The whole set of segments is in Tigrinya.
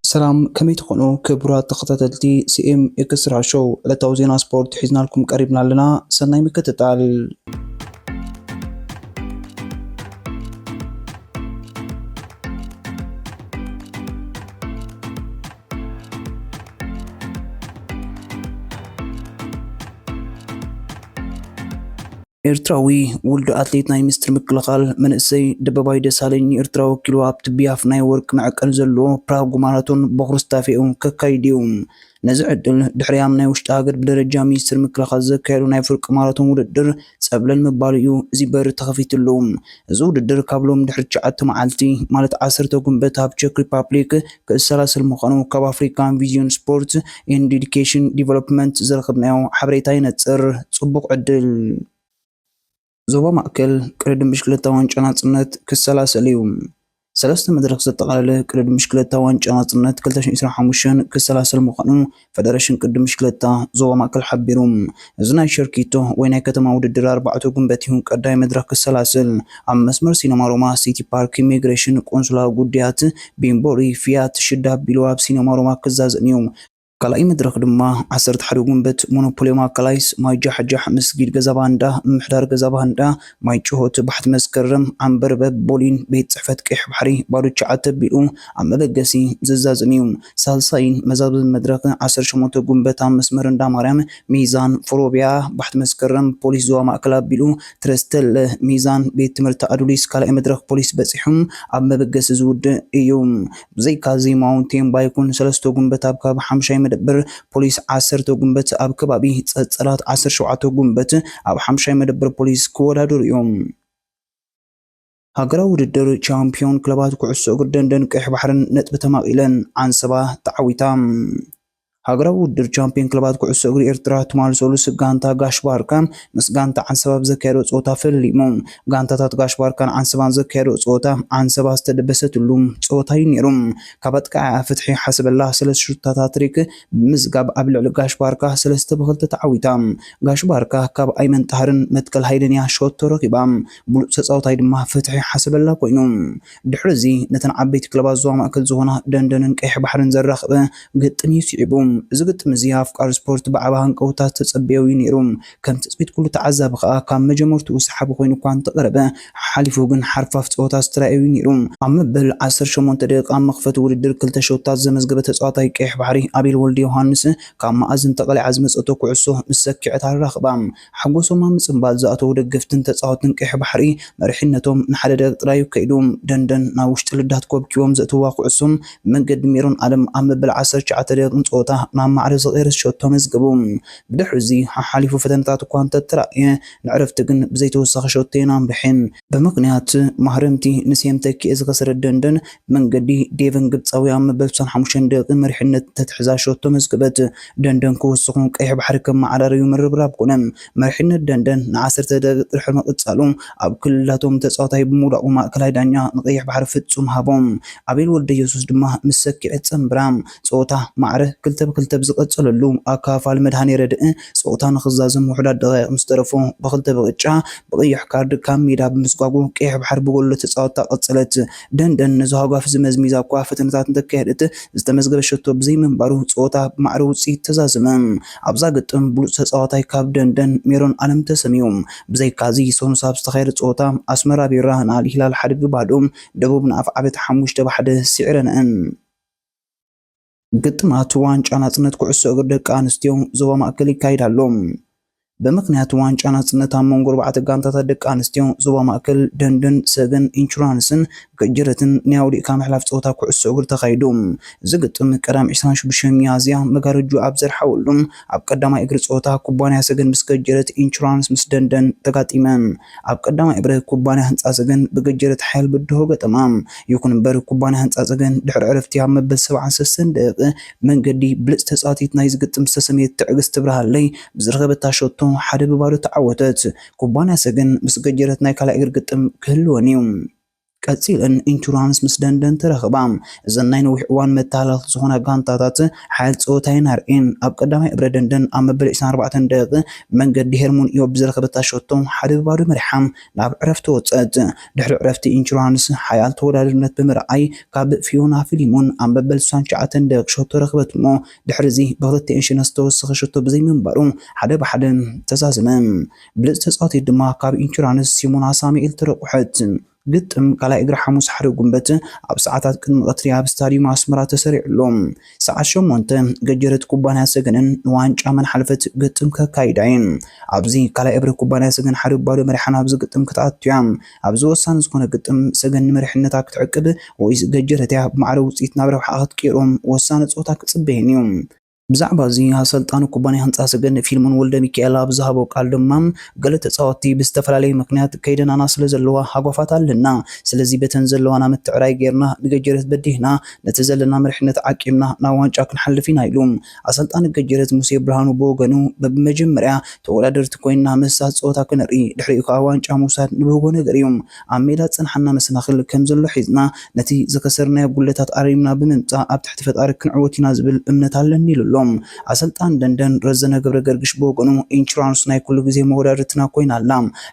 ሰላም፣ ከመይ ትኾኑ ክቡራት ተኸታተልቲ ሲ ኤም ኤክስትራ ሾው? ዕለታዊ ዜና ስፖርት ሒዝናልኩም ቀሪብና ኣለና። ሰናይ ምክትታል። ኤርትራዊ ውልዱ ኣትሌት ናይ ሚኒስትሪ ምክልኻል መንእሰይ ደበባይ ደሳለኝ ንኤርትራ ወኪሉ ኣብቲ ብያፍ ናይ ወርቂ መዕቀኒ ዘለዎ ፕራጉ ማራቶን በኹሪ ስታፌኡ ከካይድ እዩ። ነዚ ዕድል ድሕሪ ኣብ ናይ ውሽጢ ሃገር ብደረጃ ሚኒስትሪ ምክልኻል ዘካየዱ ናይ ፍርቂ ማራቶን ውድድር ጸብለል ምባሉ እዩ እዚ በር ተኸፊትሉ። እዚ ውድድር ካብ ሎም ድሕሪ ትሽዓተ መዓልቲ ማለት ዓሰርተ ጉንበት ኣብ ቸክ ሪፓብሊክ ክእሰላሰል ምዃኑ ካብ ኣፍሪካን ቪዥን ስፖርት ኤንድ ኤዱኬሽን ዲቨሎፕመንት ዝረኸብናዮ ሓበሬታ ይነጽር። ጽቡቕ ዕድል። ዞባ ማእከል ቅድድም ብሽክለታ ዋንጫ ናጽነት ክሰላሰል እዩ። ሰለስተ መድረኽ ዘጠቓለለ ቅድድም ብሽክለታ ዋንጫ ናጽነት ክልተ ሽሕን ዕስራን ሓሙሽተን ክሰላሰል ምዃኑ ፈደረሽን ቅድድም ብሽክለታ ዞባ ማእከል ሓቢሩ። እዚ ናይ ሸርኪቶ ወይ ናይ ከተማ ውድድር ኣርባዕተ ጉንበት እዩ ቀዳይ መድረኽ ክሰላስል። ኣብ መስመር ሲነማ ሮማ፣ ሲቲ ፓርክ፣ ኢሚግሬሽን፣ ቆንስላ ጉዳያት፣ ቢምቦሪ፣ ፊያት፣ ሽዳ ኣቢሉ ኣብ ሲነማ ሮማ ክዛዘም እዩ። ካልኣይ መድረኽ ድማ ዓሰርተ ሓደ ጉንበት ሞኖፖልዮ ማእከላይስ፣ ማይ ጃሕጃሕ፣ መስጊድ ገዛ ባንዳ፣ ምምሕዳር ገዛ ባንዳ፣ ማይ ጭሆት፣ ባሕቲ መስከረም፣ ዓምበርበብ፣ ቦሊን፣ ቤት ጽሕፈት ቀይሕ ባሕሪ፣ ባዶ ትሽዓተ ኣቢሉ ኣብ መበገሲ ዝዛዘም እዩ። ሳልሳይን መዛዘሚ መድረኽ ዓሰርተ ሸሞንተ ጉንበት ኣብ መስመር እንዳ ማርያም፣ ሚዛን፣ ፎሮቢያ፣ ባሕቲ መስከረም፣ ፖሊስ ዞባ ማእከል ኣቢሉ፣ ትረስተለ፣ ሚዛን፣ ቤት ትምህርቲ ኣዱሊስ ካልኣይ መድረኽ ፖሊስ በጺሑ ኣብ መበገሲ ዝውድእ እዩ። ብዘይካዚ ማውንቴን ባይኩን ሰለስተ ጉንበት ኣብ ከባቢ ሓምሻይ መደበር ፖሊስ፣ ዓሰርተ ጉንበት ኣብ ከባቢ ጸጸራት፣ ዓሰርተ ሸውዓተ ጉንበት ኣብ ሓምሻይ መደበር ፖሊስ ክወዳደሩ እዮም። ሃገራዊ ውድድር ቻምፒዮን ክለባት ኩዕሶ እግሪ ደንደን ቀይሕ ባሕርን ነጥቢ ተማቒለን ዓንሰባ ተዓዊታ። ሃገራዊ ውድድር ቻምፒዮን ክለባት ኩዕሶ እግሪ ኤርትራ ትማል ሰሉስ ጋንታ ጋሽ ባርካ ምስ ጋንታ ዓንሰባ ብዘካየዶ ጸወታ ፈሊሙ። ጋንታታት ጋሽ ባርካን ዓንሰባን ዘካየዶ ጸወታ ዓንሰባ ዝተደበሰትሉ ጸወታ እዩ ነይሩ። ካብ ኣጥቃዓያ ፍትሒ ሓሰበላ ሰለስተ ሹታት ሃትሪክ ብምዝጋብ ኣብ ልዕሊ ጋሽ ባርካ ሰለስተ ብኽልተ ተዓዊታ። ጋሽ ባርካ ካብ ኣይመን ጣህርን መትከል ሃይልን እያ ሸቶ ረኺባ። ብሉጽ ተጻዋታይ ድማ ፍትሒ ሓሰበላ ኮይኑ። ድሕሪ እዚ ነተን ዓበይቲ ክለባት ዞባ ማእከል ዝኾና ደንደንን ቀይሕ ባሕርን ዘራኽበ ግጥም እዩ ስዒቡ። እዚ ግጥም እዚ ኣፍቃሪ ስፖርት ብዓቢ ሃንቀውታ ዝተጸበዮ እዩ ነይሩ። ከም ትጽቢት ኩሉ ተዓዛቢ ከኣ ካብ መጀመርትኡ ሰሓቢ ኮይኑ እኳ እንተቐረበ፣ ሓሓሊፉ ግን ሓርፋፍ ጸወታ ዝተራእየ እዩ ነይሩ። ኣብ መበል ዓሰርተ ሸሞንተ ደቂቃ ኣብ መኽፈቲ ውድድር ክልተ ሸቶታት ዘመዝገበ ተጻዋታይ ቀይሕ ባሕሪ ኣቤል ወልደ ዮሃንስ ካብ መኣዝን ተቐሊዓ ዝመጸቶ ኩዕሶ ምስ ሰኪዐት ኣራኽባ። ሓጎሶም ኣብ ምጽንባል ዝኣተዉ ደገፍትን ተጻወትን ቀይሕ ባሕሪ መሪሕነቶም ንሓደ ደቂቕ ጥራይ እዩ ከይዱ። ደንደን ናብ ውሽጢ ልዳት ኮብኪቦም ዘእትውዋ ኩዕሶ ብመንገዲ ሜሮን ኣለም ኣብ መበል ዓሰርተ ትሽዓተ ደቂቕ ጸወታ ናብ ማዕረ ዝቐየረት ሸቶ መዝገቡ። ብድሕሪ እዚ ሓሓሊፉ ፈተነታት እኳ እንተተራእየ፣ ንዕረፍቲ ግን ብዘይተወሳኺ ሸቶ እየን ኣምሪሐን። ብምኽንያት ማህረምቲ ንሴም ተኪኤ ዝኸሰረት ደንደን ብመንገዲ ዴቨን ግብጻዊ ኣብ መበል ስሳን ሓሙሽተን ደቂቕ መሪሕነት እንተትሕዛ ሸቶ መዝገበት። ደንደን ክውስኹ ቀይሕ ባሕሪ ከመዓራረዩ ምርብራብ ኮነ። መሪሕነት ደንደን ንዓሰርተ ደቂቕ ጥርሑ ምቕጻሉ ኣብ ክልላቶም ተጻዋታይ ብምውዳቑ ማእከላይ ዳኛ ንቀይሕ ባሕሪ ፍጹም ሃቦም። ኣቤል ወልደ ኢየሱስ ድማ ምስ ሰኪዐት ጸንብራ። ጸወታ ማዕረ ክልተ ብክልተ ብዝቐጸለሉ ኣከፋፋሊ መድሃኔ ረድእ ጸወታ ንኽዛዘም ውሑዳት ደቃይቕ ምስ ተረፎ ብክልተ ብቅጫ ብቐይሕ ካርድ ካብ ሜዳ ብምስጓጉ ቀይሕ ባሕሪ ብጎሎ ተጻወታ ቀጸለት። ደንደን ነዚ ሃጓፍ እዚ መዝሚዛ እኳ ፈተነታት እንተካየደት ዝተመዝገበ ሸቶ ብዘይምንባሩ ጸወታ ብማዕረ ውጽኢት ተዛዘመ። ኣብዛ ግጥም ብሉጽ ተጻዋታይ ካብ ደንደን ሜሮን ኣለም ተሰምዩ። ብዘይካዚ ሰኑስ ኣብ ዝተኻየደ ጸወታ ኣስመራ ቢራ ንኣል ሂላል ሓደ ብባዶ፣ ደቡብ ንኣፍዓበት ሓሙሽተ ብሓደ ስዒረንአን። ግጥማት ዋንጫ ናጽነት ኩዕሶ እግሪ ደቂ ኣንስትዮ ዞባ ማእከል ይካየድ ኣሎ። ብምኽንያት ዋንጫ ናጽነት ኣብ መንጎ ኣርባዕተ ጋንታታት ደቂ ኣንስትዮ ዞባ ማእከል ደንደን፣ ሰገን ኢንሹራንስን ገጀረትን ናይ ኣውዲእካ ምሕላፍ ጸወታ ኩዕሶ እግሪ ተኻይዱ። እዚ ግጥም ቀዳም ዕስራን ሽዱሽተን ሚያዝያ መጋረጁ ኣብ ዘርሓወሉ ኣብ ቀዳማይ እግሪ ጸወታ ኩባንያ ሰገን ምስ ገጀረት ኢንሹራንስ ምስ ደንደን ተጋጢመን። ኣብ ቀዳማይ እብረ ኩባንያ ህንጻ ሰገን ብገጀረት ሓያል ብድሆ ገጠማ። ይኹን እምበር ኩባንያ ህንጻ ሰገን ድሕሪ ዕረፍቲ ኣብ መበል ሰብዓን ሰለስተን ደቂቕ መንገዲ ብልጽቲ ተጻዋቲት ናይዚ ግጥም ዝተሰመየት ትዕግስቲ ብርሃለይ ብዝረኸበታ ሸቶ ሓደ ብባዶ ተዓወተት። ኩባንያ ሰገን ምስ ገጀረት ናይ ካልኣይ እግሪ ግጥም ክህልወን እዩ። ቀጺለን ኢንሹራንስ ምስ ደንደን ተራኽባ። እዘን ናይ ነዊሕ እዋን መተሃላልቲ ዝኾና ጋንታታት ሓያል ጸወታ እየን ኣርእየን። ኣብ ቀዳማይ እብረ ደንደን ኣብ መበል ዕስራን ኣርባዕተን ደቂቕ መንገዲ ሄርሞን ኢዮብ ብዝረኸበታ ሸቶ ሓደ ብባዶ መሪሓ ናብ ዕረፍቲ ወጸት። ድሕሪ ዕረፍቲ ኢንሹራንስ ሓያል ተወዳዳርነት ብምርኣይ ካብ ፊዮና ፊሊሞን ኣብ መበል ስሳን ትሽዓተን ደቂቕ ሸቶ ረኽበት እሞ ድሕሪ እዚ ብክልቲኤን ሸነስ ዝተወሰኸ ሸቶ ብዘይምንባሩ ሓደ ብሓደ ተዛዘመ። ብልጽቲ ተጻዋቲት ድማ ካብ ኢንሹራንስ ሲሞና ሳሙኤል ተረቑሐት። ግጥም ካልኣይ እግሪ ሓሙስ ሓደ ጉንበት ኣብ ሰዓታት ቅድሚ ቀትሪ ኣብ ስታድዩም ኣስመራ ተሰሪዑ ኣሎ። ሰዓት ሸሞንተ ገጀረት ኩባንያ ሰገንን ንዋንጫ መን ሓለፈት ግጥም ከካይዳ እየን። ኣብዚ ካልኣይ እብሪ ኩባንያ ሰገን ሓደ ባዶ መሪሓን ኣብዚ ግጥም ክትኣቱ እያ። ኣብዚ ወሳኒ ዝኾነ ግጥም ሰገን ንመሪሕነታ ክትዕቅብ ወይስ ገጀረት እያ ብማዕረ ውፅኢት ናብ ረብሓ ክትቅይሮም ወሳኒ ፀወታ ክፅበየን እዩ። ብዛዕባ እዚ ኣሰልጣኒ ኩባንያ ህንፃ ሰገን ፊልሞን ወልደ ሚካኤል ኣብ ዝሃቦ ቃል ድማ፣ ገለ ተፃወትቲ ብዝተፈላለየ ምክንያት ከይደናና ስለ ዘለዋ ሃጓፋት ኣለና። ስለዚ በተን ዘለዋና ምትዕራይ ጌርና ንገጀረት በዲህና ነቲ ዘለና መሪሕነት ዓቂብና ናብ ዋንጫ ክንሓልፍ ኢና ኢሉ። ኣሰልጣኒ ገጀረት ሙሴ ብርሃኑ ብወገኑ፣ በብመጀመርያ ተወዳደርቲ ኮይንና ምስሳት ፀወታ ክንርኢ፣ ድሕሪኡ ከዓ ዋንጫ ምውሳድ ንብህጎ ነገር እዩ። ኣብ ሜዳ ዝፀንሓና መሰናኽል ከም ዘሎ ሒዝና ነቲ ዝኸሰርናዮ ጉለታት ኣሪምና ብምምፃእ ኣብ ትሕቲ ፈጣሪ ክንዕወት ኢና ዝብል እምነት ኣለኒ ኢሉ ኣሎ። ኣሰልጣኒ ደንደን ረዘነ ገብረ ገርግሽ ብወገኑ፣ ኢንሹራንስ ናይ ኩሉ ግዜ መወዳድርትና ኮይና ኣላ።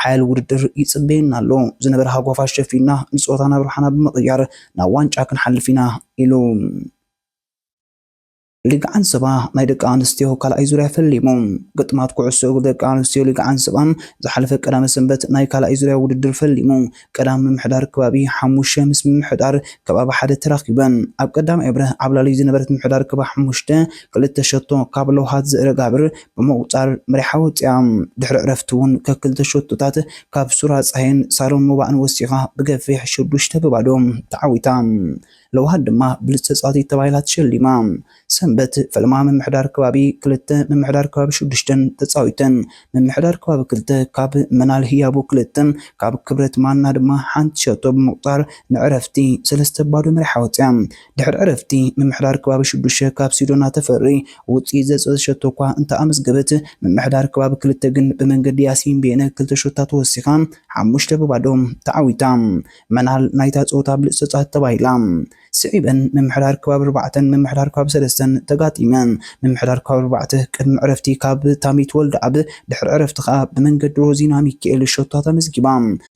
ሓያል ውድድር ይፅበየና ኣሎ። ዝነበረ ሃጓፋት ሸፊንና ንፀወታ ናብ ረብሓና ብምቕያር ናብ ዋንጫ ክንሓልፍ ኢና ኢሉ። ሊግ ዓንሰባ ናይ ደቂ ኣንስትዮ ካልኣይ ዙርያ ፈሊሙ። ግጥማት ኩዕሶ እግሪ ደቂ ኣንስትዮ ሊግ ዓንሰባ ዝሓለፈ ቀዳመ ሰንበት ናይ ካልኣይ ዙርያ ውድድር ፈሊሙ። ቀዳም ምምሕዳር ከባቢ ሓሙሽተ ምስ ምምሕዳር ከባቢ ሓደ ተራኺበን። ኣብ ቀዳም ዕብረ ዓብላሊ ዝነበረት ምምሕዳር ከባቢ ሓሙሽተ ክልተ ሸቶ ካብ ለውሃት ዝእረጋብር ብምቑጻር መሪሓ ወፂኣ። ድሕሪ ዕረፍቲ እውን ከክልተ ሸቶታት ካብ ሱራ ፀሃይን ሳሮን ሙባእን ወሲኻ ብገፊሕ ሽዱሽተ ብባዶ ተዓዊታ። ለውሃት ድማ ብሉጽ ተጻዋቲት ተባሂላ ተሸሊማ። ሰንበት ፈለማ ምምሕዳር ከባቢ ክልተ፣ ምምሕዳር ከባቢ ሽዱሽተን ተጻዊተን። ምምሕዳር ከባቢ ክልተ ካብ መናል ህያቡ ክልተ፣ ካብ ክብረት ማና ድማ ሓንቲ ሸቶ ብምቑጻር ንዕረፍቲ ሰለስተ ባዶ መሪሓ ወጽያ። ድሕሪ ዕረፍቲ ምምሕዳር ከባቢ ሽዱሽተ ካብ ሲዶና ተፈሪ ውጽኢት ዘጽበ ሸቶ እኳ እንተኣመዝገበት፣ ምምሕዳር ከባቢ ክልተ ግን ብመንገዲ ያሲን ቤነ ክልተ ሸቶታት ወሲኻ ሓሙሽተ ብባዶ ተዓዊታ። መናል ናይታ ጸወታ ብሉጽ ተጻዋቲት ተባሂላ። ስዒበን ምምሕዳር ከባቢ ኣርባዕተን ምምሕዳር ከባቢ ሰለስተን ተጋጢመን። ምምሕዳር ከባቢ ኣርባዕተ ቅድሚ ዕረፍቲ ካብ ታሚት ወልደኣብ፣ ድሕሪ ዕረፍቲ ከኣ ብመንገዲ ሮዚና ሚካኤል ሸቶታት ኣመዝጊባ።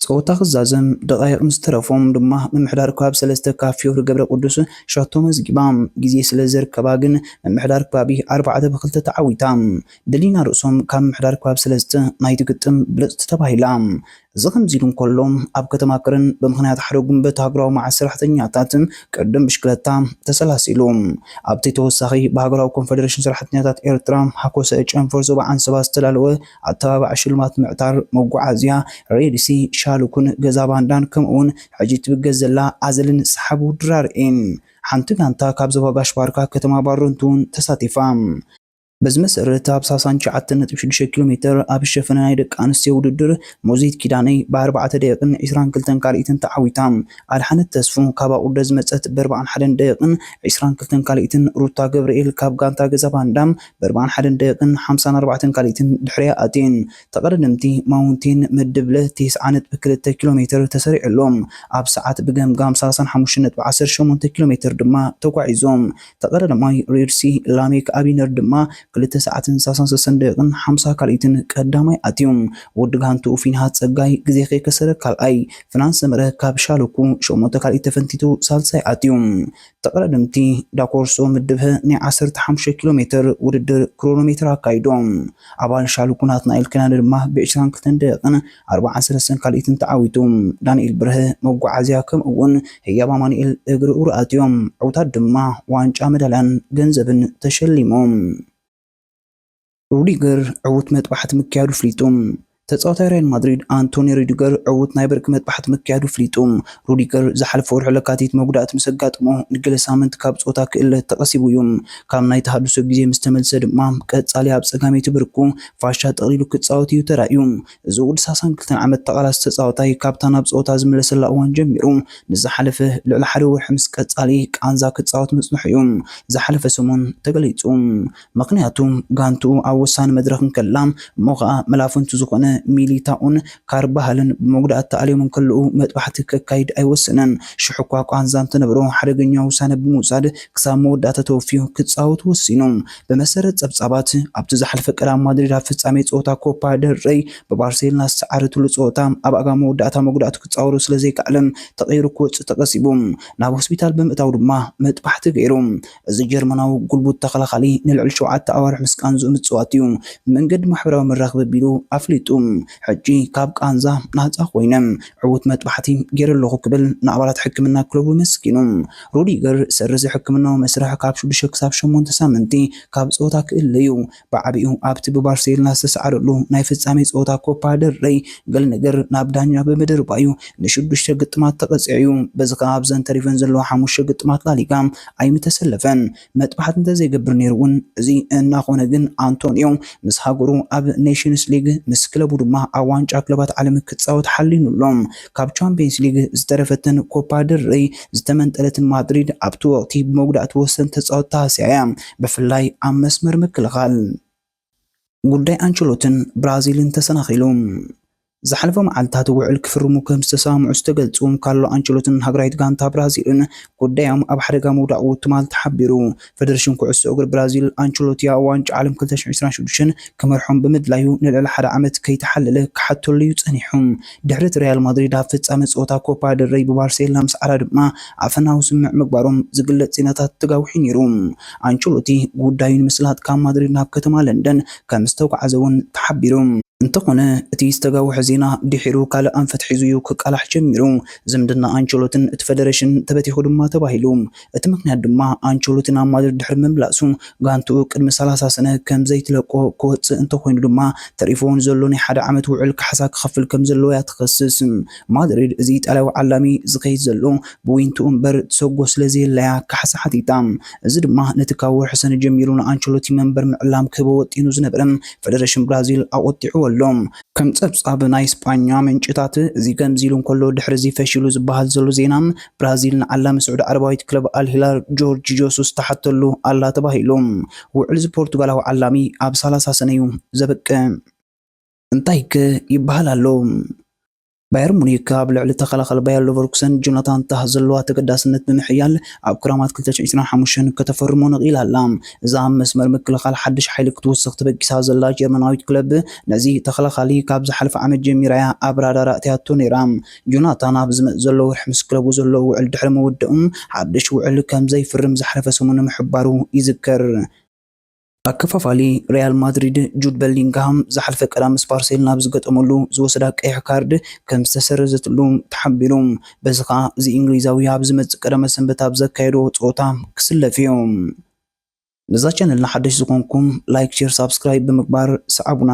ጸወታ ክዛዘም ደቓይቕ ምስ ተረፎም ድማ ምምሕዳር ከባቢ ሰለስተ ካብ ፊዮሪ ገብረ ቅዱስ ሸቶ መዝጊባ። ግዜ ስለ ዘርከባ ግን ምምሕዳር ከባቢ ኣርባዕተ ብክልተ ተዓዊታ። ደሊና ርእሶም ካብ ምምሕዳር ከባቢ ሰለስተ ናይቲ ግጥም ብልጽቲ ተባሂላ። እዚ ከምዚ ኢሉ እንከሎ፣ ኣብ ከተማ ከረን ብምኽንያት ሓደ ጉንበት ሃገራዊ መዓልቲ ሰራሕተኛታት ቅድድም ብሽክለታ ተሰላሲሉ። ኣብቲ ተወሳኺ ብሃገራዊ ኮንፈደሬሽን ሰራሕተኛታት ኤርትራ ሃኮሰ ጨንፈር ዞባ ዓንሰባ ዝተዳለወ ኣተባባዒ ሽልማት ምዕታር መጓዓዝያ ሬድሲ ሻሉኩን ገዛ ባንዳን ከምኡውን ሕጂ ትብገስ ዘላ ኣዘልን ሰሓቢ ውድድር ኣርእየን። ሓንቲ ጋንታ ካብ ዞባ ጋሽ ባርካ ከተማ ባረንቱ እውን ተሳቲፋ። በዚ መሰረት ኣብ ሰላሳ ትሽዓተ ነጥቢ ሽዱሽተ ኪሎ ሜትር ኣብ ዝሸፈነ ናይ ደቂ ኣንስትዮ ውድድር ሞዚት ኪዳነይ ብኣርባዕተ ደቂቕን ዕስራን ክልተን ካልኢትን ተዓዊታ። ኣድሓነት ተስፉ ካብ ኣቑርደ ዝመጸት ብኣርባዓን ሓደን ደቂቕን ዕስራን ክልተን ካልኢትን፣ ሩታ ገብርኤል ካብ ጋንታ ገዛ ባንዳ ብኣርባዓን ሓደን ደቂቕን ሓምሳን ኣርባዕተን ካልኢትን ድሕሪኣ ኣትየን። ተቐዳደምቲ ማውንቴን ምድብ ለ ተስዓ ነጥቢ ክልተ ኪሎ ሜትር ተሰሪዑሎም። ኣብ ሰዓት ብገምጋም ሰላሳን ሓሙሽተን ነጥቢ ዓሰርተ ሸሞንተ ኪሎ ሜትር ድማ ተጓዒዞም። ተቐዳዳማይ ሬድሲ ላሜክ ኣቢነር ድማ ክልተ ሰዓትን ሰላሳን ሰለስተን ደቂቕን ሓምሳ ካልኢትን ቀዳማይ ኣትዩ። ወዲ ጋንትኡ ፊንሃ ጸጋይ ግዜ ከይከሰረ ካልኣይ፣ ፍናን ሰመረ ካብ ሻለኩ ሸሞንተ ካልኢት ተፈንቲቱ ሳልሳይ ኣትዩ። ተቐዳደምቲ ዳኮርሶ ምድብ ህ ናይ ዓሰርተ ሓሙሽተ ኪሎ ሜትር ውድድር ክሮኖሜትር ኣካይዶም። ኣባል ሻለኩ ናትናኤል ክናነ ድማ ብዕስራን ክልተን ደቂቕን ኣርባዓን ሰለስተን ካልኢትን ተዓዊቱ። ዳንኤል ብርሀ መጓዓዝያ ከምኡ እውን ህያብ ኣማኑኤል እግሪ ኡር ኣትዮም። ዕውታት ድማ ዋንጫ መዳልያን ገንዘብን ተሸሊሞም። ሩዲገር ዕዉት መጥባሕቲ ምክያዱ ፍሊጡ። ተጻዋታይ ሪያል ማድሪድ ኣንቶኒ ሩዲገር ዕዉት ናይ ብርቂ መጥባሕቲ ምክያዱ ፍሊጡ። ሩዲገር ዝሓለፈ ወርሒ ለካቲት መጉዳእቲ ምስ ኣጋጠሞ ንገለ ሳምንት ካብ ጸወታ ክእለ ተቐሲቡ እዩ። ካብ ናይ ተሃድሶ ግዜ ምስ ተመልሰ ድማ ቀጻሊ ኣብ ጸጋመይቲ ብርኩ ፋሻ ጠቕሊሉ ክጻወት እዩ ተራእዩ። እዚ ወዲ ሰላሳን ክልተን ዓመት ተቓላሲ ተጻዋታይ ካብታ ናብ ጸወታ ዝምለሰላ እዋን ጀሚሩ ንዝሓለፈ ልዕሊ ሓደ ወርሒ ምስ ቀጻሊ ቃንዛ ክጻወት ምጽንሑ እዩ ዝሓለፈ ሰሙን ተገሊጹ። ምኽንያቱ ጋንትኡ ኣብ ወሳኒ መድረኽ እንከላ እሞ ኸኣ መላፍንቱ ዝኾነ ሚሊታኦን ካርባሃልን ብመጉዳእቲ ተኣልዮም እንከለዉ መጥባሕቲ ከካይድ ኣይወሰነን። ሽሕ እኳ ቃንዛ እንተነበሮ ሓደገኛ ውሳነ ብምውሳድ ክሳብ መወዳእታ ተወፊዩ ክጻወት ወሲኑ። ብመሰረት ጸብጻባት ኣብቲ ዝሓለፈ ቀዳም ማድሪድ ኣብ ፍጻሜ ጸወታ ኮፓ ደል ረይ ብባርሴሎና ዝተዓረትሉ ጸወታ ኣብ ኣጋ መወዳእታ መጉዳእቱ ክጻወሩ ስለ ዘይከኣለ ተቐይሩ ክወጽእ ተቐሲቡ ናብ ሆስፒታል ብምእታው ድማ መጥባሕቲ ገይሩ። እዚ ጀርመናዊ ጉልቡት ተኸላኻሊ ንልዕሊ ሸውዓተ ኣዋርሕ ምስ ቃንዝኡ ምጽዋት እዩ ብመንገዲ ማሕበራዊ መራኽቢ ኣቢሉ ኣፍሊጡ። ሕጂ ካብ ቃንዛ ናጻ ኮይነ ዕዉት መጥባሕቲ ገይረ ኣለኹ ክብል ንኣባላት ሕክምና ክለቡ መስኪኑ። ሩዲገር ሰሪ እዚ ሕክምናዊ መስርሕ ካብ ሽዱሽተ ክሳብ ሸሞንተ ሳምንቲ ካብ ጸወታ ክእለ እዩ። ብዓቢኡ ኣብቲ ብባርሴሎና ዝተሰዓረሉ ናይ ፍጻሜ ጸወታ ኮፓ ደል ረይ ገለ ነገር ናብ ዳኛ ብምድርባዩ ንሽዱሽተ ግጥማት ተቐጺዑ እዩ። በዚ ከኣ ኣብዘን ተሪፈን ዘለዋ ሓሙሽተ ግጥማት ላሊጋ ኣይምተሰለፈን። መጥባሕቲ እንተዘይገብር ነይሩ እውን እዚ እናኾነ ግን ኣንቶንዮ ምስ ሃገሩ ኣብ ኔሽንስ ሊግ ምስ ክለቡ ድማ ኣብ ዋንጫ ክለባት ዓለም ክጻወት ሓሊኑ ኣሎ። ካብ ቻምፒየንስ ሊግ ዝተረፈትን ኮፓ ደል ረይ ዝተመንጠለትን ማድሪድ ኣብቲ ወቕቲ ብመጉዳእቲ ወሰንቲ ተጻወትቲ ሃስያ እያ። ብፍላይ ኣብ መስመር ምክልኻል። ጉዳይ ኣንቸሎትን ብራዚልን ተሰናኺሉ። ዝሓለፈ መዓልታት ውዕል ክፍርሙ ከም ዝተሰማምዑ ዝተገልጹ ካርሎ ኣንቸሎትን ሃገራዊት ጋንታ ብራዚልን ጉዳዮም ኣብ ሓደጋ ምውዳቑ ትማል ተሓቢሩ። ፈደረሽን ኩዕሶ እግሪ ብራዚል ኣንቸሎቲ ኣብ ዋንጫ ዓለም ክልተ ሽሕን ዕስራን ሽዱሽተን ክመርሖም ብምድላዩ ንልዕሊ ሓደ ዓመት ከይተሓለለ ክሓተሉ እዩ ጸኒሑ። ድሕሪ እቲ ሪያል ማድሪድ ኣብ ፍጻመ ጸወታ ኮፓ ደል ረይ ብባርሴሎና ምስዓራ ድማ ኣፈናዊ ስምምዕ ምግባሮም ዝግለጽ ዜናታት ተጋዊሑ ነይሩ። ኣንቸሎቲ ጉዳዩ ንምስላጥ ካብ ማድሪድ ናብ ከተማ ለንደን ከም ዝተጓዓዘ እውን ተሓቢሩ። እንተኾነ እቲ ዝተጋውሐ ዜና ድሒሩ ካልእ ኣንፈት ሒዙ እዩ ክቃላሕ ጀሚሩ። ዝምድና ኣንቸሎትን እቲ ፈደረሽን ተበቲኹ ድማ ተባሂሉ። እቲ ምኽንያት ድማ ኣንቸሎቲ ናብ ማድሪድ ድሕሪ ምምላሱ ጋንትኡ ቅድሚ ሰላሳ ሰነ ከም ዘይትለቆ ክወጽእ እንተኾይኑ ድማ ተሪፍዎ ንዘሎ ናይ ሓደ ዓመት ውዕል ካሕሳ ክኸፍል ከም ዘለዎ እያ ትኸስስ። ማድሪድ እዚ ኢጣልያዊ ዓላሚ ዝኸይድ ዘሎ ብዊንትኡ እምበር ትሰጎ ስለ ዘየላያ ካሕሳ ሓቲታ። እዚ ድማ ነቲ ካብ ወርሒ ሰነ ጀሚሩ ንኣንቸሎቲ መንበር ምዕላም ክህቦ ወጢኑ ዝነበረ ፈደረሽን ብራዚል ኣቖጢዕዎ ኣሎ። ከም ጸብጻብ ናይ ስጳኛ ምንጭታት እዚ ከምዚ ኢሉ እንከሎ ድሕሪ እዚ ፈሺሉ ዝበሃል ዘሎ ዜና ብራዚል ንዓላሚ ስዑዲ ዓረባዊት ክለብ ኣልሂላል ጆርጅ ጆሱስ ተሓተሉ ኣላ ተባሂሉ። ውዕል እዚ ፖርቱጋላዊ ዓላሚ ኣብ ሰላሳ ሰነ እዩ ዘብቅዕ። እንታይ ከ ይበሃል ኣሎ? ባየር ሙኒክ ኣብ ልዕሊ ተኸላኻሊ ባየር ሌቨርኩሰን ጆናታን ታህ ዘለዋ ተገዳስነት ብምሕያል ኣብ ክራማት ክልተ ሽሕን ዕስራን ሓሙሽተን ከተፈርሞ ነቒላ ኣላ። እዛ ኣብ መስመር ምክልኻል ሓድሽ ሓይሊ ክትውስኽ ተበጊሳ ዘላ ጀርመናዊት ክለብ ነዚ ተኸላኻሊ ካብ ዝሓለፈ ዓመት ጀሚራ እያ ኣብ ራዳር ኣእትያቶ ነይራ። ጆናታን ኣብ ዝመጽእ ዘሎ ወርሒ ምስ ክለቡ ዘሎ ውዕል ድሕሪ ምውድኡ ሓድሽ ውዕል ከም ዘይፍርም ዝሓለፈ ሰሙን ምሕባሩ ይዝከር። ኣከፋፋሊ ሪያል ማድሪድ ጁድ በሊንግሃም ዝሓለፈ ቀዳም ምስ ባርሴሎና ኣብ ዝገጠመሉ ዝወሰዳ ቀይሕ ካርድ ከም ዝተሰረዘትሉ ተሓቢሩ። በዚ ከኣ እዚ እንግሊዛዊ ኣብ ዝመጽእ ቀዳመ ሰንበት ኣብ ዘካየዶ ጸወታ ክስለፍ እዩ። ነዛ ቻነልና ሓደሽ ዝኾንኩም ላይክ፣ ሼር፣ ሳብስክራይብ ብምግባር ሰዓቡና።